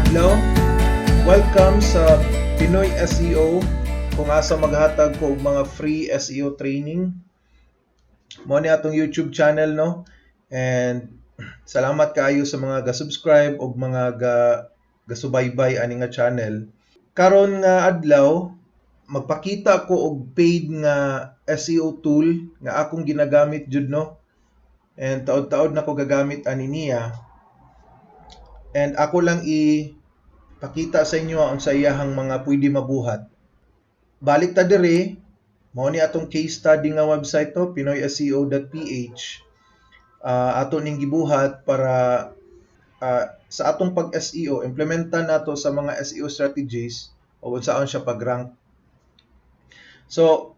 Adlaw. Welcome sa Pinoy SEO kung asa maghatag ko og mga free SEO training. Mao ni atong YouTube channel, no. And salamat kaayo sa mga ga-subscribe ug mga ga gasubaybay ani nga channel. Karon nga adlaw, magpakita ko og paid nga SEO tool nga akong ginagamit jud, no. And taod-taod na ko gagamit ani niya. And ako lang i pakita sa inyo unsa iyahang mga pwede mabuhat. Balik ta diri, mao ni atong case study nga website to, pinoyseo.ph. Ato ning gibuhat para sa atong pag-SEO, implementa nato sa mga SEO strategies o unsaon siya pag-rank. So,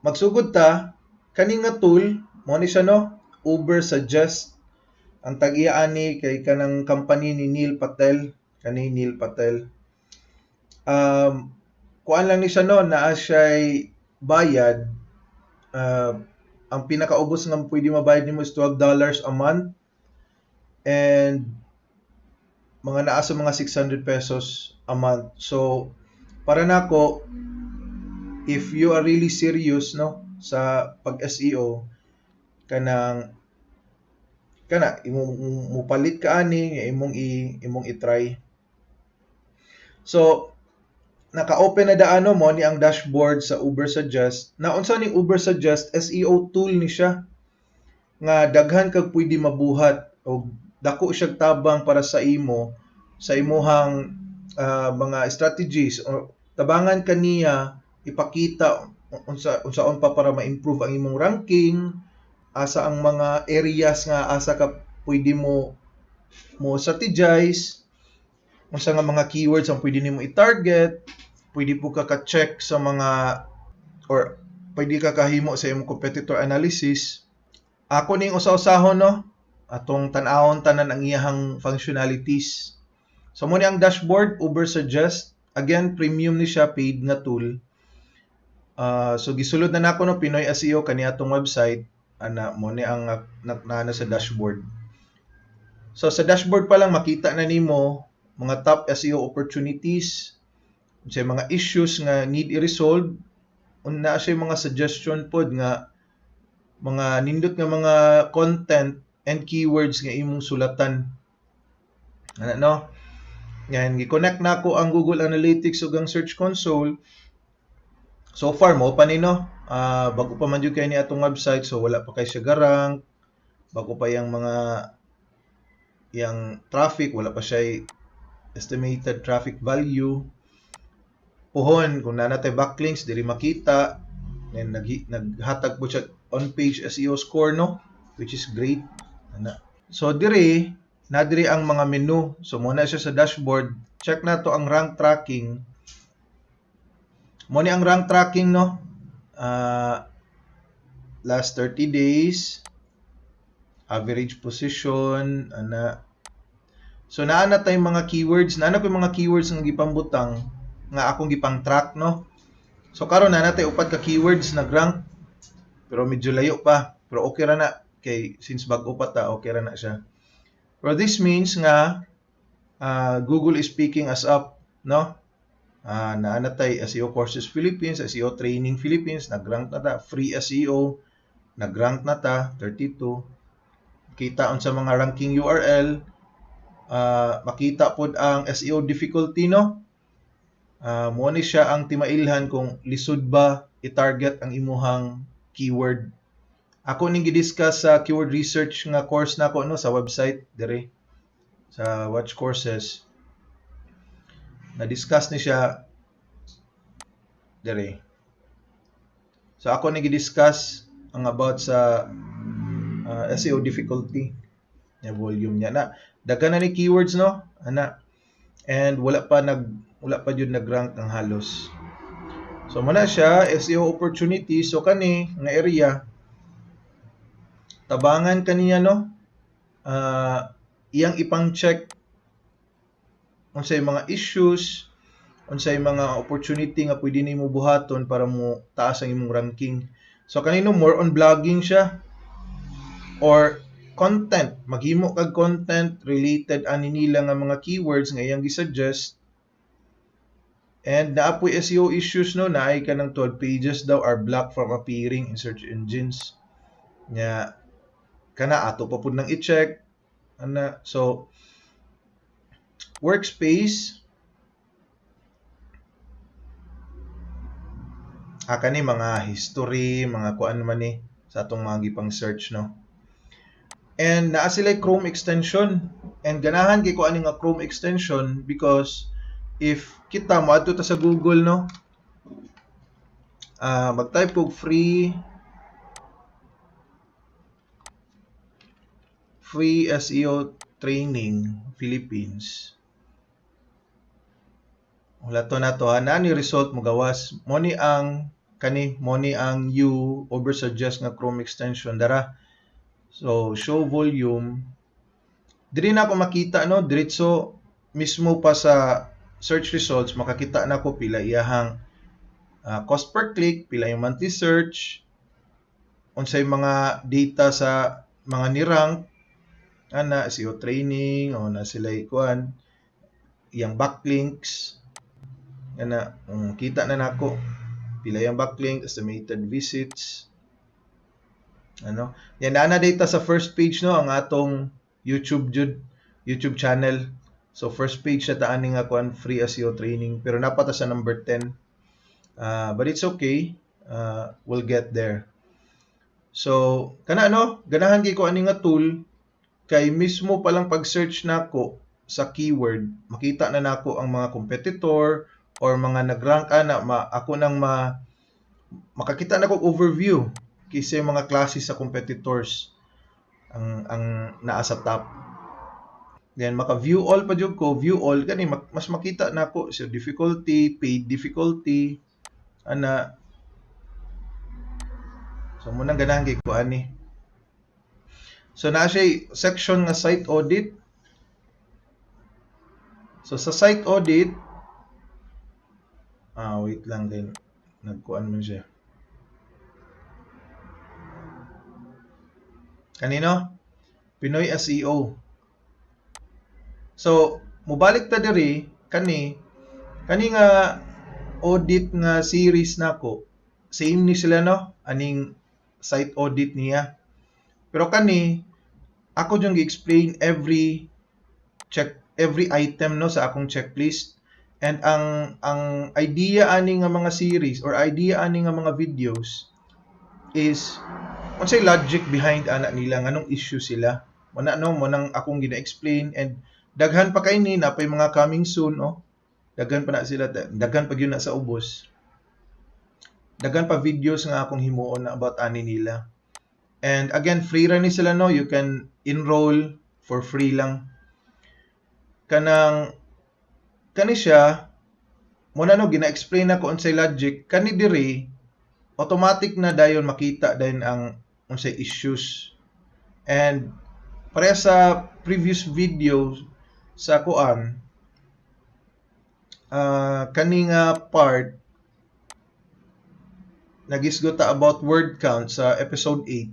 magsugod ta, kani nga tool, mao ni siya, no, Ubersuggest. Ang tag-iya ani kay kanang company ni Neil Patel, kani Neil Patel. Kuan lang ni siya, no, naa siya'y bayad. Ang pinakaubos nga pwede mabayad nimo is $12 a month and mga naa sa mga 600 pesos a month. So, para nako, if you are really serious, no, sa pag SEO, kanang kana imong mupalit ka ani imong i-try. So, naka-open na daan, no, mao ni ang dashboard sa Ubersuggest. Na unsa ning Ubersuggest? SEO tool ni siya nga daghan kag pwede mabuhat og dako siyag tabang para sa imo, sa imuhang mga strategies o tabangan kaniya ipakita unsa unsaon pa para ma-improve ang imong ranking, asa ang mga areas nga asa ka pwede mo mo strategize, unsa nga mga keywords ang pwede nimo i-target, pwede po ka ka-check sa mga or pwede ka kahimo sa imong competitor analysis. Ako ning usa-usahon, no, atong tan-awon tanan ang iyahang functionalities. So mo ni ang dashboard, Ubersuggest. Again, premium ni siya, paid nga tool. So gisulod na nako, no, Pinoy SEO kani atong website ana, mo ni ang na sa dashboard. So sa dashboard pa lang makita na nimo mga top SEO opportunities, unsay mga issues nga need i-resolve, naa siya mga suggestion pod nga mga nindot nga mga content and keywords nga imong sulatan. Ana, no? Yan, gi-connect na ako ang Google Analytics ug ang Search Console. So far mo pa ni, no. Bago pa man jud kay ni atong website, so wala pa kay siya ga-rank. Bago pa yang mga yang traffic, wala pa siya estimated traffic value. Puhon kung naa natay backlinks diri makita and naghatag po siya on page SEO score, no, which is great ana. So diri na diri ang mga menu. So muna siya sa dashboard. Check na to ang rank tracking. Mo ni ang rank tracking, no, last 30 days average position ana. So naa na tay mga keywords, naa na koy mga keywords nga gipambutang nga akong gipang track, no. So karon naa natay upat ka keywords nag-rank pero medyo layo pa, pero okay ra na kay since bag-o pa ta, okay ra na siya. Pero this means nga Google is picking us up, no. Naa na tay SEO Courses Philippines, SEO Training Philippines, nag-rank na ta, free SEO, nag-rank na ta 32. Kita unsa mga ranking URL, makita pod ang SEO difficulty, no. Mo ni siya ang timailhan kung lisod ba i-target ang imuhang keyword. Ako ning gi-discuss sa keyword research nga course nako, no, sa website dire sa watch courses. Na-discuss ni siya dire. So ako ni gi-discuss ang about sa SEO difficulty nya volume niya na. Daghan na ni keywords, no, ana, and wala pa jud nag-rank ang halos. So mo na siya SEO opportunity. So kani nga area tabangan kaniya, no, iyang ipang-check unsay mga issues, unsay mga opportunity nga pwede nimo buhaton para mo taas ang imong ranking. So kanino more on blogging siya or Content, maghimo kag content related ani nila nga mga keywords nga iyang gi-suggest. And naa poy SEO issues, no, naay kanang 12 pages daw are blocked from appearing in search engines. Nya kana ato pa pud nang i-check ana. So workspace, kani mga history, mga kuan man ni sa atong mga gipang search, no. And naa sila Chrome extension, and ganahan kay ko ani nga Chrome extension because if kita moadto ta sa Google, no, mag-type kog free SEO training Philippines. Wala to na to ha. Naa ni result mo gawas. Mo ni ang kani, mo ni ang you Ubersuggest nga Chrome extension dara. So show volume. Diri na ako makita, no, diretso mismo pa sa search results makakita na ko pila iyahang cost per click, pila yung monthly search, unsay mga data sa mga ni-rank ana SEO training o na sila kuan iyang backlinks ana, kita na nako pila yung backlink, estimated visits, ano yan na data sa first page, no, ang atong YouTube jud, YouTube channel. So first page sa taan nga kuan, free SEO training, pero napata sa number 10, but it's okay, we'll get there. So kana, no, ganahan kay ko ani nga tool kay mismo pa lang pag-search nako sa keyword, makita na nako ang mga competitor or mga nag-rank ana, ma ako nang ma makakita na ko overview kaysa mga klase sa competitors ang naa sa top. Then maka-view all pa jud ko, view all kani mas makita nako so difficulty, paid difficulty ana. So mo nang ganahan kay ko ani. So naa siya section nga site audit. So sa site audit, wait lang din, nagkuan man siya. Kanino? Pinoy SEO. So, mobalik ta diri kani kani nga audit nga series nako. Same ni sila, no, aning site audit niya. Pero kani ako jung gi-explain every check, every item, no, sa akong checklist. And ang idea ani nga mga series or idea ani nga mga videos is unsay logic behind ana nila, nganong issue sila. Mo na, no, mo nang akong gina-explain and daghan pa kay ni napay mga coming soon, oh. Daghan pa na sila, daghan pa gyud na sa ubos. Daghan pa videos nga akong himuon na about ani nila. And again, free ra ni sila, no, you can enroll for free lang. Kanang kani siya mo na, no, gina-explain na ko unsay logic kani diri, automatic na dayon makita dayon ang unsay issues. And pareha sa previous video sa kuan, kani nga part nagisgot ta about word count sa episode 8.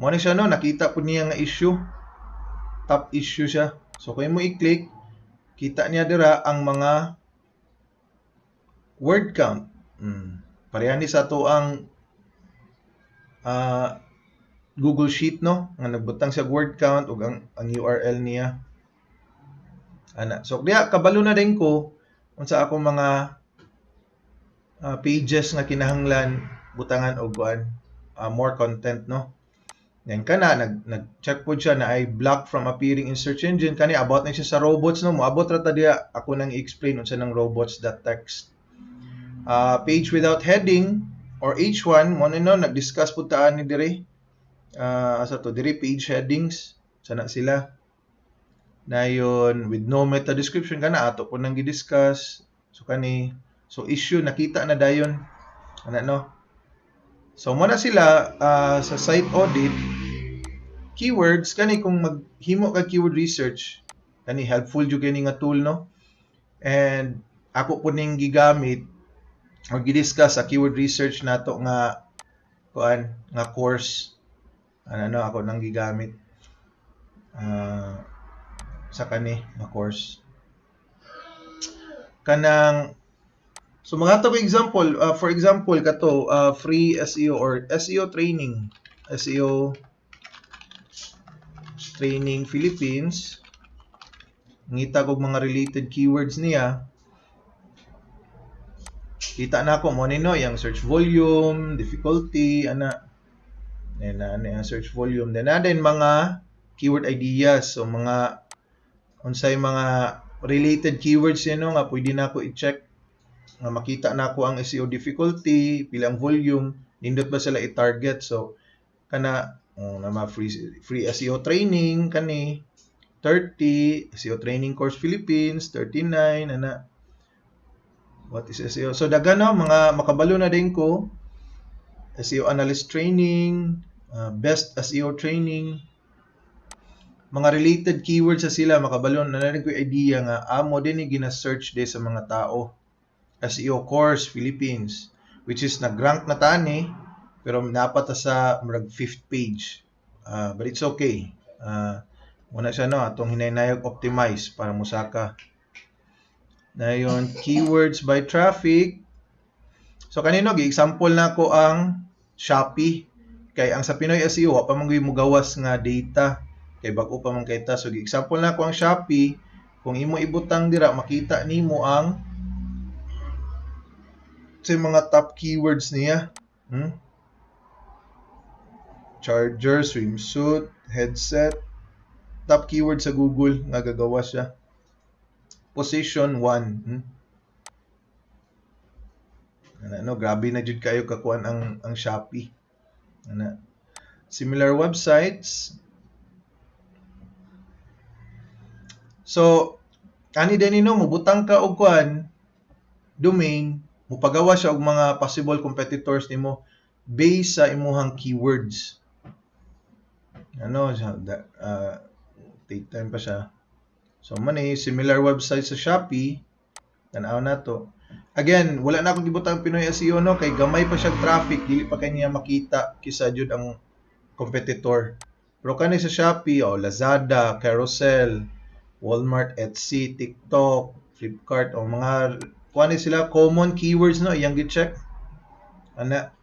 Mo ni siya, no, nakita po niya nga issue. Top issue siya. So kung mo i-click, kita niya dira ang mga word count. Pareha ni sa ato ang Google Sheet, no, nga nagbutang siya word count ug ang URL niya. Ana. So diya kabalo na din ko unsa akong mga pages nga kinahanglan butangan og kuan, more content, no. Then kana nag-check po siya na ay block from appearing in search engine kani, about na siya sa robots, no, moabot ra ta diya, ako nang i-explain unsa nang robots.txt. Page without heading or H1 mo ni, no, nag-discuss pud ta ani diri. Asa to diri, page headings sana sila. Nayon with no meta description kana ato po nang gi-discuss. So kani, so issue nakita na dayon ana, no. So mo na sila sa site audit. Keywords kani, kung maghimo ka keyword research kani, helpful jud kini nga tool, no, and ako po ning gigamit or gi-discuss sa keyword research nato nga kuan nga course. Ano, ako nang gigamit sa kani nga course. Kanang so mga to example, for example kato free SEO or SEO training, SEO training Philippines. Ngita kog mga related keywords niya. Kita na ako mo ni, no, yung search volume, difficulty, ana. Then ano yung search volume. Then na din mga keyword ideas, so mga unsay mga related keywords niya, no, nga pwede na ako i-check nga makita na ako ang SEO difficulty, pila ang volume, nindot ba sila i-target. So kana, oh, na ma free free SEO training kani 30, SEO training course Philippines 39, ana. What is SEO? So daghan, no, mga makabalo na din ko. SEO analyst training, best SEO training, mga related keywords sa sila, makabalo na na rin ko idea nga amo din ni gina-search de sa mga tao. SEO course Philippines, which is nag-rank na tani pero napat ta sa murag fifth page. But it's okay. Muna siya, no, atong hinaynayog optimize para musaka. Na keywords by traffic. So kanino gi-example na ko ang Shopee kay ang sa Pinoy SEO wa pa man gyud mogawas nga data kay bag-o pa man kay ta. So gi-example na ko ang Shopee. Kung imo ibutang dira, makita nimo ang sa mga top keywords niya. Charger, swimsuit, headset, top keyword sa Google nga gagawa siya. Position 1. Ano, grabe na jud kayo kakuan ang Shopee. Ana. Similar websites. So, kani din no, mobutang ka og kuan domain, mopagawa siya og mga possible competitors nimo based sa imuhang keywords. Ano siya, take time pa siya. So man similar website sa Shopee, tan-aw na to. Again, wala na akong gibutang Pinoy SEO, no, kay gamay pa siya traffic, dili pa kay niya makita kisa jud ang competitor. Pero kani sa Shopee, oh, Lazada, Carousell, Walmart, Etsy, TikTok, Flipkart, o mga kuan ni sila common keywords, no, iyang gi-check. Ana.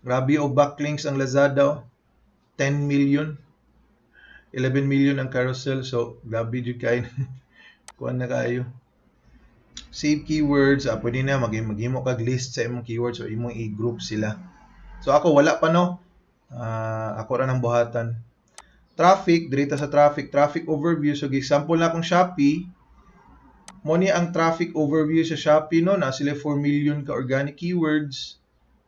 Grabe og backlinks ang Lazada, oh. 10 million. 11 million ang Carousell. So, grabe jud kay kuan na kayo. Save keywords, pwede na maghimo kag list sa imong keywords o imong i-group sila. So ako wala pa, no. Ako ra nang buhatan. Traffic, dirita sa traffic, traffic overview. So example na akong Shopee. Mo ni ang traffic overview sa Shopee, no, na sila 4 million ka organic keywords,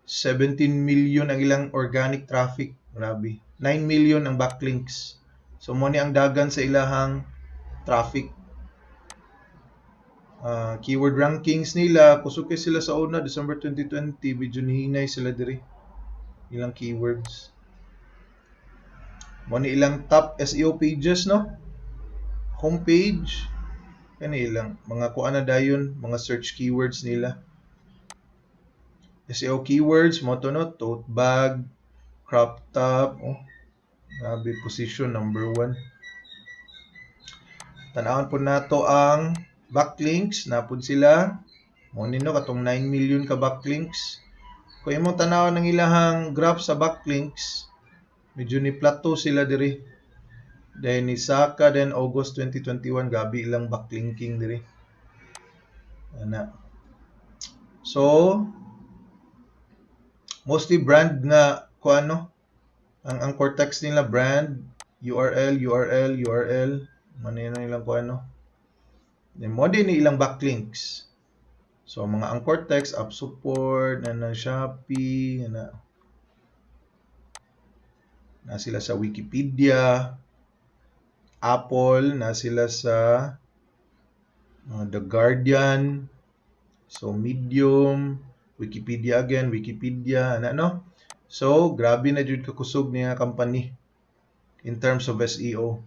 17 million ang ilang organic traffic, grabe. 9 million ang backlinks. So mo ni ang dagan sa ilahang traffic. Keyword rankings nila, kusog kay sila sa una, December 2020, medyo nihinay sila diri. Ilang keywords. Mo ni ilang top SEO pages, no? Homepage, kani ilang mga kuan na dayon, mga search keywords nila. SEO keywords mo to, no, tote bag, crop top, oh. Grabe, position number 1. Tan-awon po nato ang backlinks, napud sila. Mo ni, no, katong 9 million ka backlinks. Kung imong tan-awon ang ilahang graph sa backlinks, medyo ni plateau sila diri. Then ni Saka then August 2021, gabi ilang backlinking diri. Ana. So mostly brand nga kuan, no. Ang anchor text nila brand, URL, URL, URL, man na ilang kuan, no. Then mo din ni ilang backlinks. So mga anchor text, app support, na na Shopee, na na sila sa Wikipedia, Apple, na sila sa The Guardian, so Medium, Wikipedia again, Wikipedia, ano, no? So, grabe na jud kakusog niya company in terms of SEO.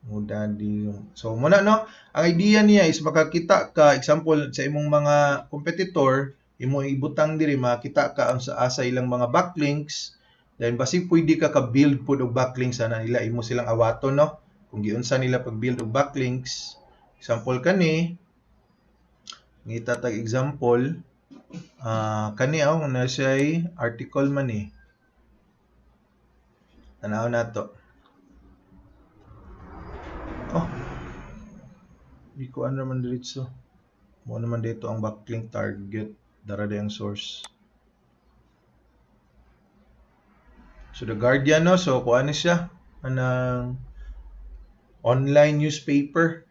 Daddy. So, muna, no, ang idea niya is makakita ka, example, sa imong mga competitor, Imo ibutang diri, makita ka ang sa asa ilang mga backlinks. Then basig pwede ka ka-build pud og backlinks ana nila, imo silang awaton, no, kung giunsa nila pag-build og backlinks. Example kani, ngita tag example, kani oh, na siya article man ni. Tanaw nato. Oh. Di ko ano man diretso. Mo naman dito ang backlink target, dara ang source. So The Guardian, no, so kuan ni siya anang online newspaper.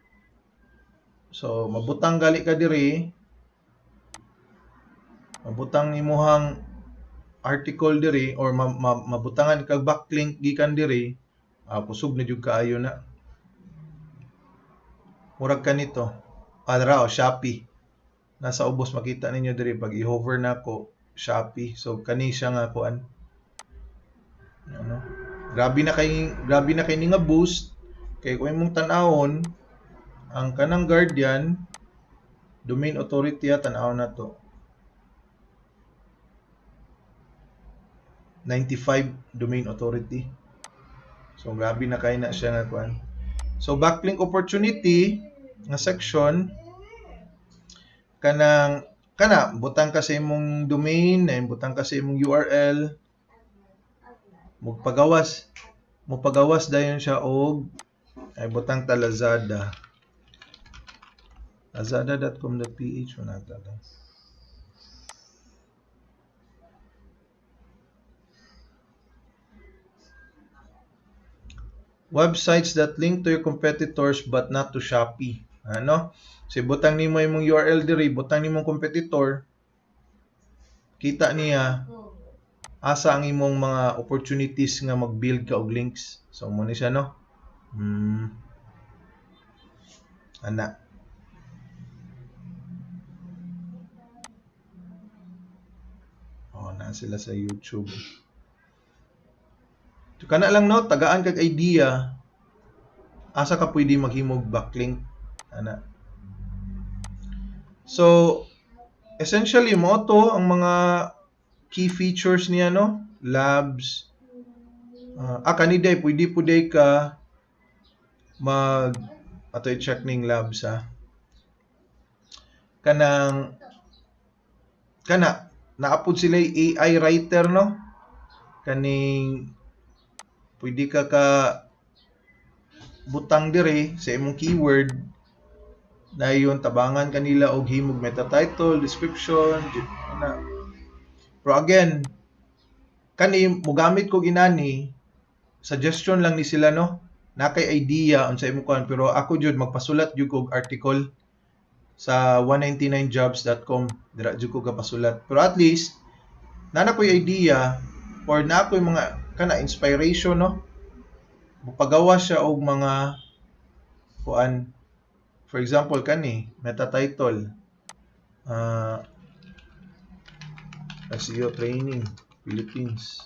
So mabutang gali ka diri, mabutang imuhang article diri or mabutangan kag backlink gikan diri, kusog na jud kaayo na. Murag kanito. Ah, o Shopee. Nasa ubos, makita ninyo diri pag i-hover nako, Shopee. So kani siya nga kuan. Ano? Grabe na kay ni nga boost kay kung imong tan-awon ang kanang Guardian domain authority, tan-awon na to, 95 domain authority. So grabe na kay na siya nga kuan. So backlink opportunity nga section, kanang kana butang ka sa imong domain, na butang ka sa imong URL, mugpagawas dayon siya og, ay, butang ta Lazada, lazada.com.ph wala ta. Websites that link to your competitors but not to Shopee. Ano? So butang nimo imong URL diri, butang nimong competitor, kita niya asa ang imong mga opportunities nga mag-build ka og links. So mo ni siya, no. Ana. Oh, na sila sa YouTube. So, kana lang, no, tagaan kag idea asa ka pwede maghimog backlink ana. So essentially mo to ang mga key features niya, no, labs. Kani day pwede pud day ka mag ato i-check ning labs ha. Kanang kana naapod sila AI writer, no, kaning pwede ka ka butang dire sa imong keyword na yon, tabangan kanila og himog meta title, description, ana. Pero again, kani mogamit kog inani, suggestion lang ni sila, no, na kay idea unsa imong kuan, pero ako jud magpasulat jud kog article sa 199jobs.com, dira jud ko gapasulat. Pero at least naa na ko'y idea or naa ko'y mga kana inspiration, no, mopagawa siya og mga kuan. For example, kani meta title, SEO training Philippines.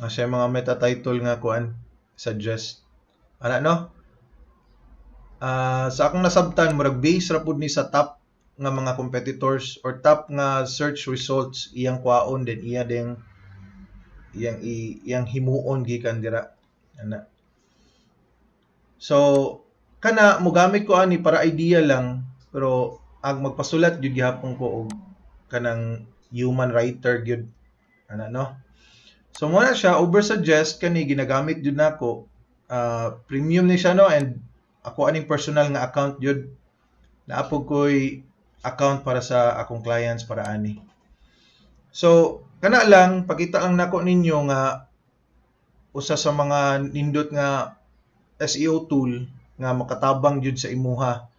Siya mga meta title nga kuan suggest. Ana, no? Sa akong nasabtan, murag base ra pud ni sa top nga mga competitors or top nga search results iyang kwaon, then iya ding iyang iyang himuon gikan dira ana. So kana mogamit ko ani para idea lang, pero ang magpasulat gyud gihapon ko og kanang human writer gyud ana, no. So mo na siya Ubersuggest, kani ginagamit jud nako. Premium ni siya, no, and ako aning personal nga account jud, naapog ko'y account para sa akong clients para ani. So kana lang, pakita lang nako ninyo nga usa sa mga nindot nga SEO tool nga makatabang jud sa imuha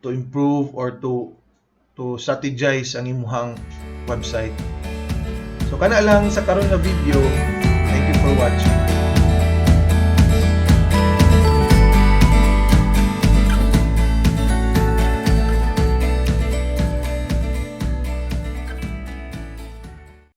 to improve or to strategize ang imuhang website. So kana lang sa karon nga video. Thank you for watching.